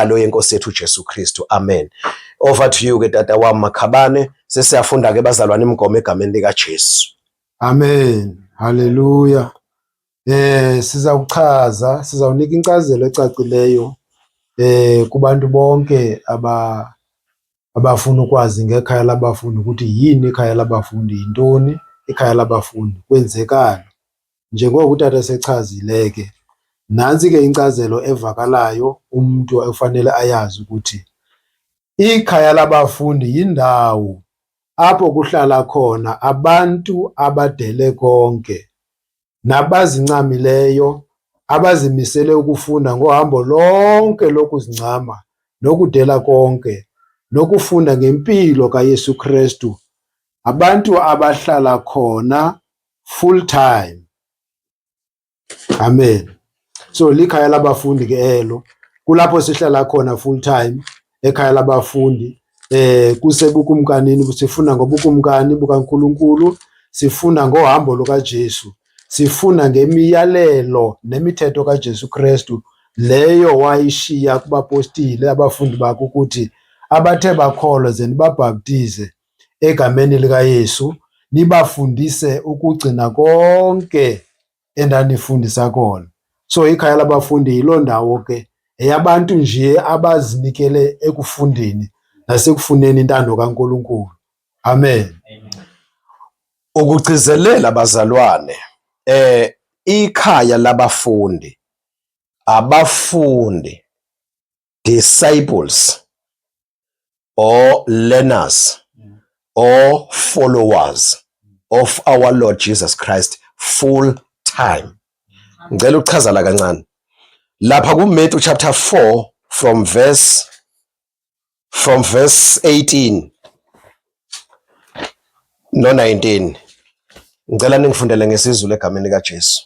Lo yenkosi yethu uJesu Kristu. Amen. Over to you ke tata wami Makhabane. Sesiyafunda ke bazalwane imigomo egameni lika Jesu. Amen. Haleluya. Siza kuchaza, sizawunika inkcazelo ecacileyo kubantu bonke abafuna ukwazi ngekhaya labafundi ukuthi yini ikhaya labafundi, yintoni ikhaya labafundi, kwenzekani. Njengoko utata sechazile ke, nantsi ke inkcazelo evakalayo umntu ekufanele ayazi ukuthi ikhaya labafundi yindawo apho kuhlala khona abantu abadele konke nabazincamileyo, abazimisele ukufunda ngohambo lonke lokuzincama nokudela konke nokufunda ngempilo kaYesu Krestu, abantu abahlala khona full time. Amen. So likhaya labafundi ke elo, kulapho sihlala khona full time ekhaya labafundi. Kusebukumkanini, sifunda ngobukumkani bukaNkulunkulu, sifunda ngohambo lukaJesu, sifunda ngemiyalelo nemithetho kaJesu Krestu leyo wayishiya kubapostile abafundi bakhe ukuthi abathe bakholwa ze nibabhaptize egameni likaYesu, nibafundise ukugcina konke endanifundisa kona. So ikhaya labafundi yiloo ndawo ke, yeyabantu nje abazinikele ekufundeni nasekufuneni intando kaNkulunkulu. Amen. Ukugcizelela bazalwane, ikhaya labafundi, abafundi, disciples or learners or followers of our Lord Jesus Christ full time. Ngicela ukuchaza la kancane. Lapha ku Matthew chapter 4 from verse 18 no 19. Ngicela ningifundele ngesiZulu egameni likaJesu.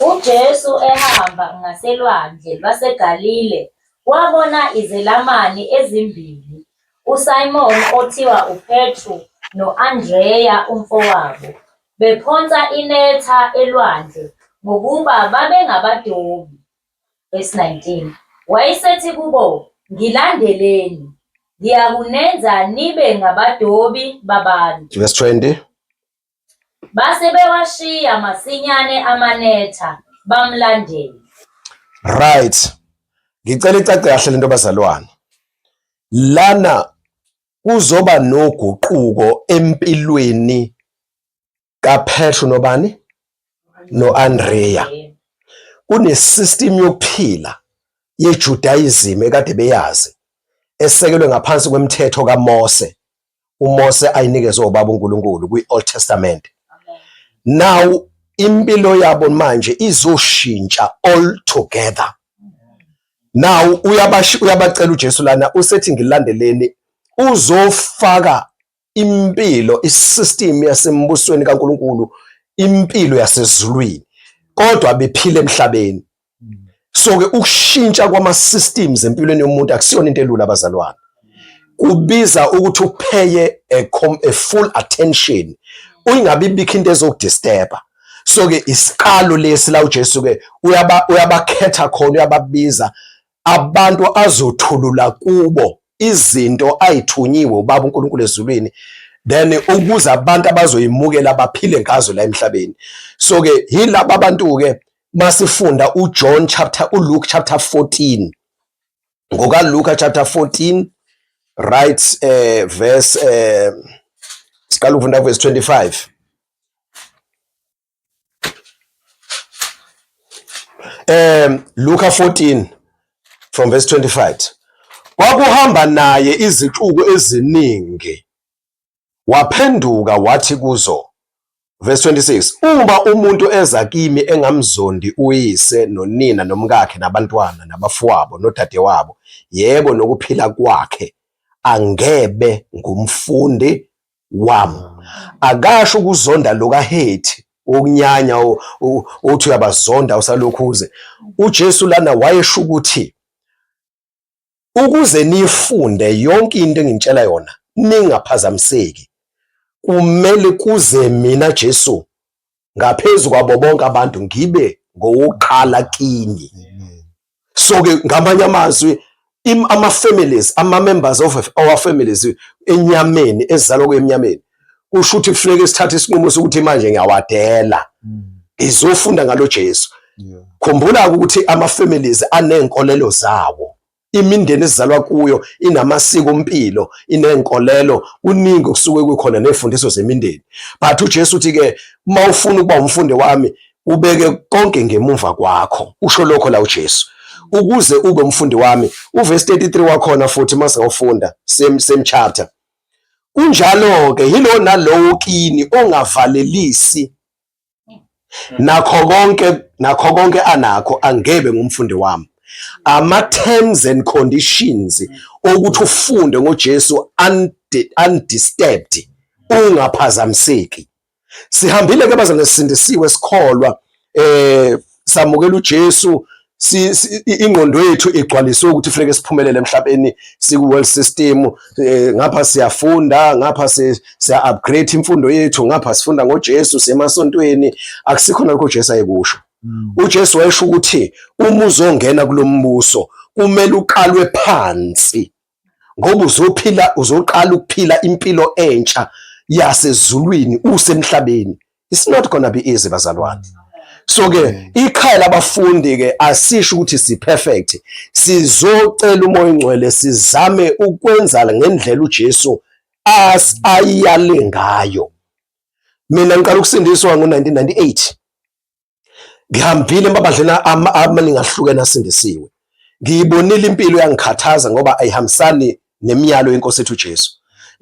UJesu ehamba ngaselwandle lwaseGalile wabona izelamani ezimbili, uSimoni othiwa uPetru no-Andreya umfowabo, bephonsa inetha elwandle, ngokuba babengabadobi. Verse 19. Wayesethi kubo, Ngilandeleni, ngiyakunenza nibe ngabadobi babantu. Verse 20. Base bewashiya masinyane amanetha, bamlandela. Right. Ngicela icace kahle lento bazalwane. Lana kuzoba noguquko empilweni kaPetru nobani? NoAndreya. Kune system yokuphila yeJudaism ekade beyazi esekelwe ngaphansi kwemithetho kaMose. uMose ayinikezwe ubaba uNkulunkulu kwi-Old Testament. Now impilo yabo manje izoshintsha all together. Now uyabacela uJesu lana usethi ngilandeleni, uzofaka impilo, isystem yasembusweni kaNkulunkulu, impilo yasezulwini, kodwa bephila emhlabeni. So ke ukushintsha kwama systems empilweni yomuntu akusiyona into elula abazalwane, kubiza ukuthi upheye a full attention, uyingabi bikho into ezokudisturba. So ke isiqalo lesi la uJesu ke uyabakhetha khona, uyababiza abantu azothulula kubo izinto ayithunyiwe ubaba uNkulunkulu ezulwini, then ukuze abantu abazoyimukela baphile ngazo la emhlabeni. So ke yilaba abantu ke masifunda uJohn chapter, uLuke chapter 14, ngoka Luka chapter 14, right, verse siqala ukufunda verse 25. Luka 14 from verse 25. Kwakuhamba naye izixuku eziningi, waphenduka wathi kuzo, verse 26, uma umuntu eza kimi engamzondi uyise nonina nomkakhe nabantwana nabafowabo nodadewabo, yebo nokuphila kwakhe, angebe ngumfundi wami. Akasho ukuzonda lokahethi wokunyanya uthi uyabazonda usalokhu uze. UJesu lana wayesho ukuthi ukuze nifunde yonke into engintshela yona ningaphazamiseki, kumele kuze mina Jesu ngaphezu kwabo bonke abantu ngibe ngowokuqala kini. So ke ngamanye amazwi ama families, ama members of our families enyameni, ezizalwa kwemnyameni, kusho ukuthi kufuneka sithathe isinqumo sokuthi manje ngiyawadela, ngizofunda ngalo Jesu. Khumbula ukuthi ama families anenkolelo zawo, imindeni esizalwa kuyo inamasiko ompilo, inenkolelo, kuningi okusuke kukhona nezifundiso zemindeni. But uJesu uthi ke uma ufuna ukuba umfundi wami, ubeke konke ngemumva kwakho. Usho lokho la uJesu, ukuze ube umfundi wami. Uverse 33 wakhona futhi masingawufunda, same chapter. Kunjalo ke yilo nalowo kini ongavalelisi nakho konke anakho, angebe ngumfundi wami. Ama terms and conditions okuthi ufunde ngoJesu undisturbed, ungaphazamiseki. Sihambile ke bazalwane, sisindisiwe, sikholwa, samukela uJesu, ingqondo yethu igcwaliswe ukuthi kufuneka siphumelele emhlabeni, siku world system. Ngapha siyafunda, ngapha siya upgrade imfundo yethu, ngapha sifunda ngoJesu, siyemasontweni. Akusikhona lokho uJesu ayekusho. UJesu wayesho ukuthi uma uzongena kulombuso kumele uqalwe phansi, ngoba uzophila, uzoqala ukuphila impilo entsha yasezulwini usemhlabeni. It's not gonna be easy, bazalwane. So ke ikhaya labafundi ke asisho ukuthi si perfect. Sizocela uMoya oNgcwele, sizame ukwenza ngendlela uJesu as ayale ngayo. Mina ngiqala ukusindiswa ngo1998. Ngihambile emabandleni amaningi ahlukene asindisiwe. Ngiyibonile impilo yangikhathaza ngoba ayihambisani nemiyalo yenkosi ethu uJesu.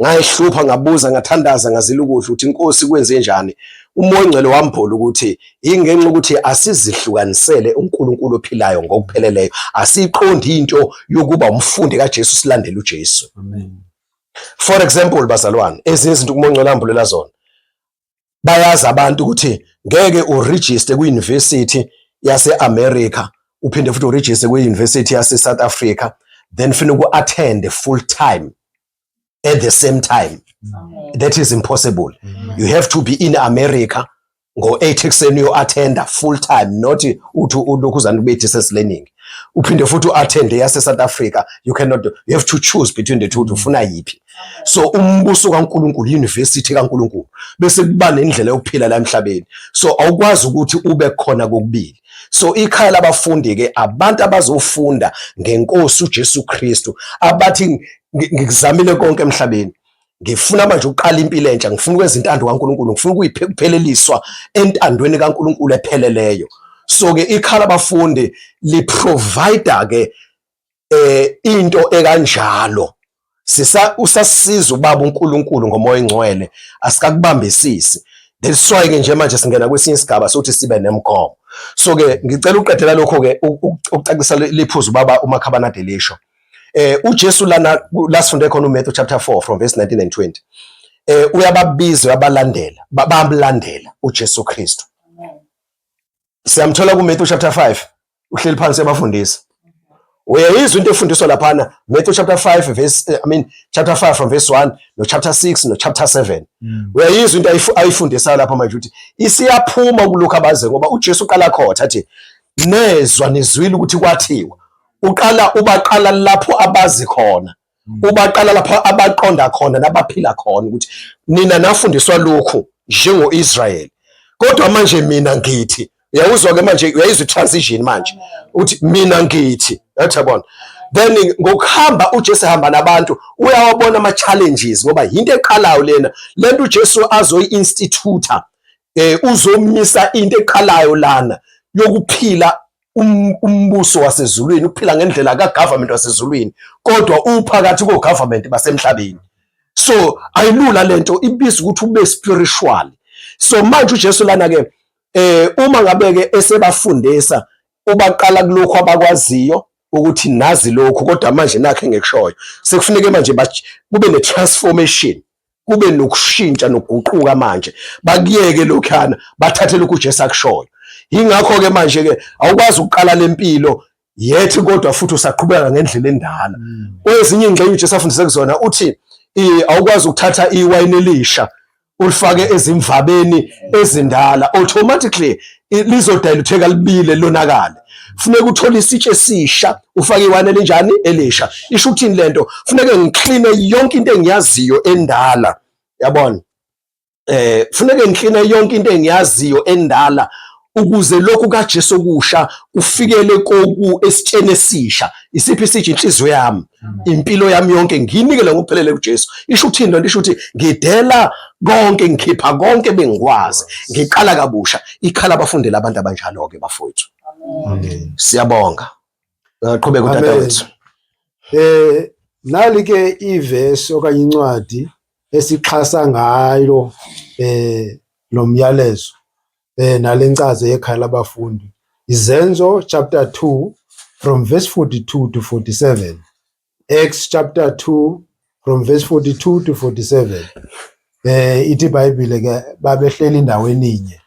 Ngayihlupha, ngabuza, ngathandaza, ngazila ukudla ukuthi inkosi kwenze njani. UMoya oNgcwele wambhola ukuthi ingenxa ukuthi asizihlukanisele uNkulunkulu ophilayo ngokupheleleyo, asiqondi into yokuba umfundi kaJesu, silandele uJesu. Amen. For example, bazalwane, ezinye izinto uMoya oNgcwele ambulela zona, bayazi abantu ukuthi ngeke uregister kwi-university yase-America, uphinde futhi uregister kwi-university yase-South Africa, then funa uku-attend full time at the same time. Amen. That is impossible. You have to be in America ngo-8 ekuseni, uyo-attenda full time, not uthi ulokhu uzana ube distance learning, uphinde futhi u-attende yase-South Africa. You cannot, you have to choose between the two ukuthi ufuna yiphi. So umbuso kaNkuluNkulu, university kaNkuluNkulu, bese kuba nendlela yokuphila la emhlabeni, so awukwazi ukuthi ube khona kokubili. So ikhaya labafundi ke abantu abazofunda ngenkosi uJesu Kristu, abathi ngikuzamile konke emhlabeni, ngifuna manje ukuqala impilo entsha, ngifuna ukwenza intando kaNkuluNkulu, ngifuna ukuyipheleliswa entandweni kaNkuluNkulu epheleleyo. So ke ikhaya labafundi li-provide ke into ekanjalo. Sisa usasiza ubaba uNkulunkulu ngoMoya oNgcwele, asikakubambisisi. That's why ke nje manje singena kwesinye isigaba sokuthi sibe nemigomo. So ke ngicela uqedela lokho ke ukucacisa liphuzu baba uMakhabana lisho. UJesu lana la sifunde khona uMatthew chapter 4 from verse 19 and 20, uyababiza, uyabalandela, bamlandela uJesu Kristu. Siyamthola kuMatthew chapter 5, uhleli phansi ebafundisa. Uyayizwa into efundiswa laphana, Matthew chapter 5 verse I mean chapter 5 from verse 1 no chapter 6 no chapter 7. Uyayizwa into ayifundisayo lapha manje ukuthi isiyaphuma kulokhu abaze, ngoba uJesu uqala khotha athi, "Nezwa, nizwile ukuthi kwathiwa." Uqala ubaqala lapho abazi khona, ubaqala lapho abaqonda khona nabaphila khona, ukuthi nina nafundiswa lokhu njengo-Israyeli, kodwa manje mina ngithi. Uyawuzwa ke manje, uyayizwa i-transition manje, uthi mina ngithi, yathi yabona. Then ngokuhamba uJesu ehamba nabantu, uyawabona ama-challenges, ngoba yinto eqalayo lena, lento uJesu azoyi-institute, uzomisa into eqalayo lana yokuphila umbuso wasezulwini, ukuphila ngendlela ka-government wasezulwini, kodwa uphakathi ko-government basemhlabeni. So ayilula lento, ibiza ukuthi ube spiritual. So manje uJesu lana ke, uma ngabe ke esebafundisa, ubaqala kulokhu abakwaziyo ukuthi nazi lokhu, kodwa manje nakho engikushoyo, sekufuneke manje kube ne-transformation, kube nokushintsha nokuguquka manje, bakuyeke lokhana, bathathe lokhu uJesu akushoyo. Yingakho ke manje ke awukwazi ukuqala lempilo yethi kodwa futhi usaqhubeka ngendlela endala. Kwezinye ingxenye uJesu afundise kuzona uthi awukwazi ukuthatha iwayini elisha ulifake ezimvabeni ezindala. Automatically Lizodilutheka libile lonakale. Funeka uthole isitsha esisha, ufake iwayini elinjani? Elisha. Isho ukuthini lento? Funeke ngikline yonke into engiyaziyo endala, yabona? Funeke ngikline yonke into engiyaziyo endala ukuze lokhu kaJesu okusha kufikele koku esitsheni esisha. Isiphi isitsha? Inhliziyo yami, impilo yami yonke ngiyinikele ngokuphelele kuJesu. Isho ukuthini lento? Isho ukuthi ngidela konke, ngikhipha konke bengikwazi, ngiqala kabusha. Ikhala abafundela abantu abanjalo-ke bafowethu. Amen. Siyabonga. Qhubeka utata Amen. wethu. Nali ke ivesi okanye incwadi esixhasa ngayo lo myalezo nalencazo yekhaya labafundi. Izenzo chapter 2 from verse 42 to 47. Acts chapter 2 from verse 42 to 47. Ithi iBhayibhile ke babehleli endaweni inye.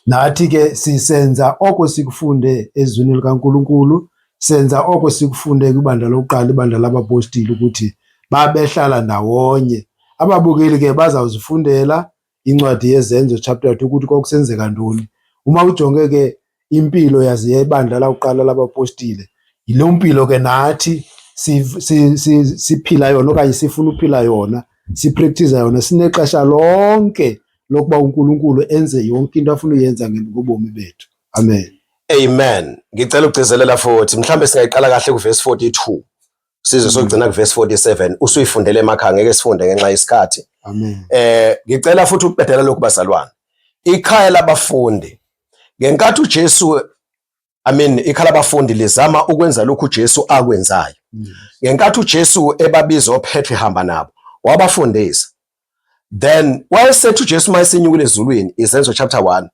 Nathi ke sisenza oko sikufunde ezwini likaNkulunkulu, senza oko sikufunde kwibandla lokuqala, ibandla labapostile, ukuthi babehlala ndawonye. Ababukeli ke bazawuzifundela incwadi yeZenzo chapter 2 ukuthi kwakusenzeka ntoni. Uma ujonge ke impilo yazi yebandla lakuqala labapostile, yilo mpilo ke nathi siphila yona okanye sifuna uphila yona, sipractice yona, sinexesha lonke lokuba uNkulunkulu enze yonke into afuna uyenza ngobomi bethu. Amen. Amen. Ngicela ukugcizelela futhi, mhlambe singayiqala kahle kuverse 42 size sogcina kuverse 47. Usuyifundele emakhaya, ngeke sifunde ngenxa yesikhathi. Amen. Ngicela futhi ukuqedela lokhu bazalwane. Ikhaya labafundi ngenkathi uJesu, I mean, ikhaya labafundi lizama ukwenza lokhu uJesu akwenzayo. Ngenkathi uJesu ebabiza oPetru ehamba nabo, wabafundisa. Then wayesethi uJesu mayesenyukile ezulwini, Izenzo chapter 1,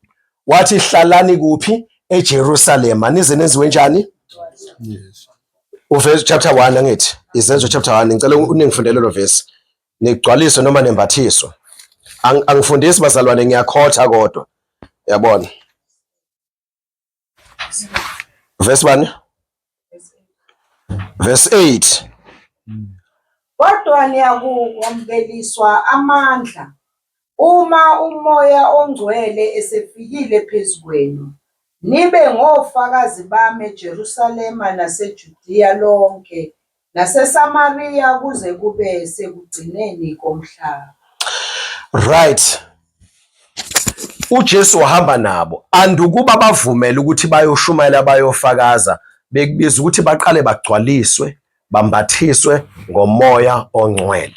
wathi hlalani kuphi? EJerusalema, nize nenziwe njani? Yes. Uverse chapter 1 angithi, Izenzo chapter 1, ngicela uningifundele lo verse. Nigcwaliswe noma nembathiswe. Angifundisi bazalwane, ngiyakhotha kodwa. Yabona. Verse 1. Verse 8. Kodwa niyakukwambeliswa amandla uma uMoya oNgcwele esefikile phezu kwenu, nibe ngofakazi bami eJerusalema naseJudiya lonke naseSamariya kuze kube sekugcineni komhlaba. Right. uJesu wahamba nabo andukuba bavumele ukuthi bayoshumayela bayofakaza, bekubiza ukuthi baqale bagcwaliswe bambathiswe ngoMoya oNgcwele,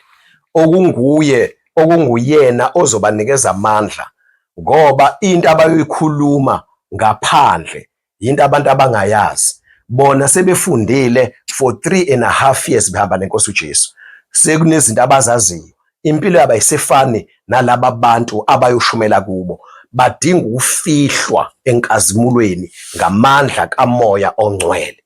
okunguye okunguyena ozobanikeza amandla, ngoba into abayoyikhuluma ngaphandle yinto abantu abangayazi. Bona sebefundile for 3.5 years behamba nenkosi uJesu, sekunezinto abazaziyo, impilo yabo ayisefani nalaba bantu abayoshumela kubo. Badinga ukufihlwa enkazimulweni ngamandla kaMoya oNgcwele.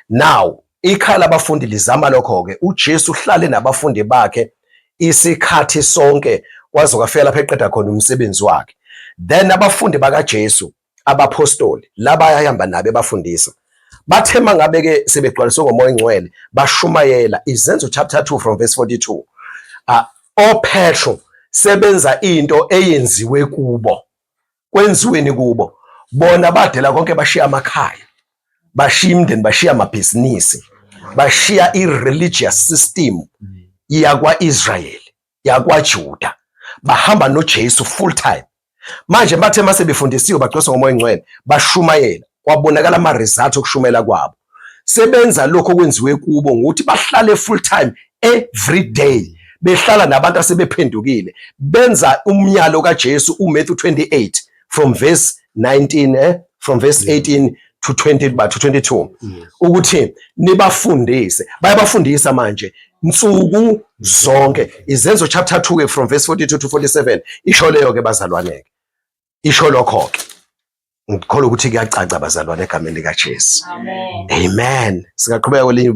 Now ikhaya labafundi lizama lokho-ke. uJesu uhlale nabafundi bakhe isikhathi sonke kwaze kwafika lapho eqeda khona umsebenzi wakhe. Then abafundi bakaJesu, abapostoli laba ayahamba nabo ebafundisa, bathe mangabe ke sebegcwaliswe ngoMoya oNgcwele bashumayela. Izenzo chapter 2 from verse 42, oPetro sebenza into eyenziwe kubo. Kwenziweni kubo? Bona badela konke, bashiya amakhaya, bashiya imindeni, bashiya amabhizinisi, bashiya i-religious system yakwa-Israyeli, yakwaJuda, bahamba noJesu full time. Manje bathe mase befundisiwe bagcwaliswa ngoMoya oNgcwele bashumayela, kwabonakala ama results okushumayela kwabo. Sebenza lokho okwenziwe kubo ngokuthi bahlale full time every day, behlala nabantu asebephendukile, benza umyalo kaJesu uMatthew 28 from verse 19 from verse 18 to 20 to 22, ukuthi nibafundise. Bayabafundisa manje nsuku zonke. Izenzo chapter 2 from verse 42 to 47 isho leyo ke bazalwane, ke isho lokho ke. Ngikholwa ukuthi kuyacaca bazalwane egameni likaJesu. Amen. Amen. Singaqhubeka kwelinye.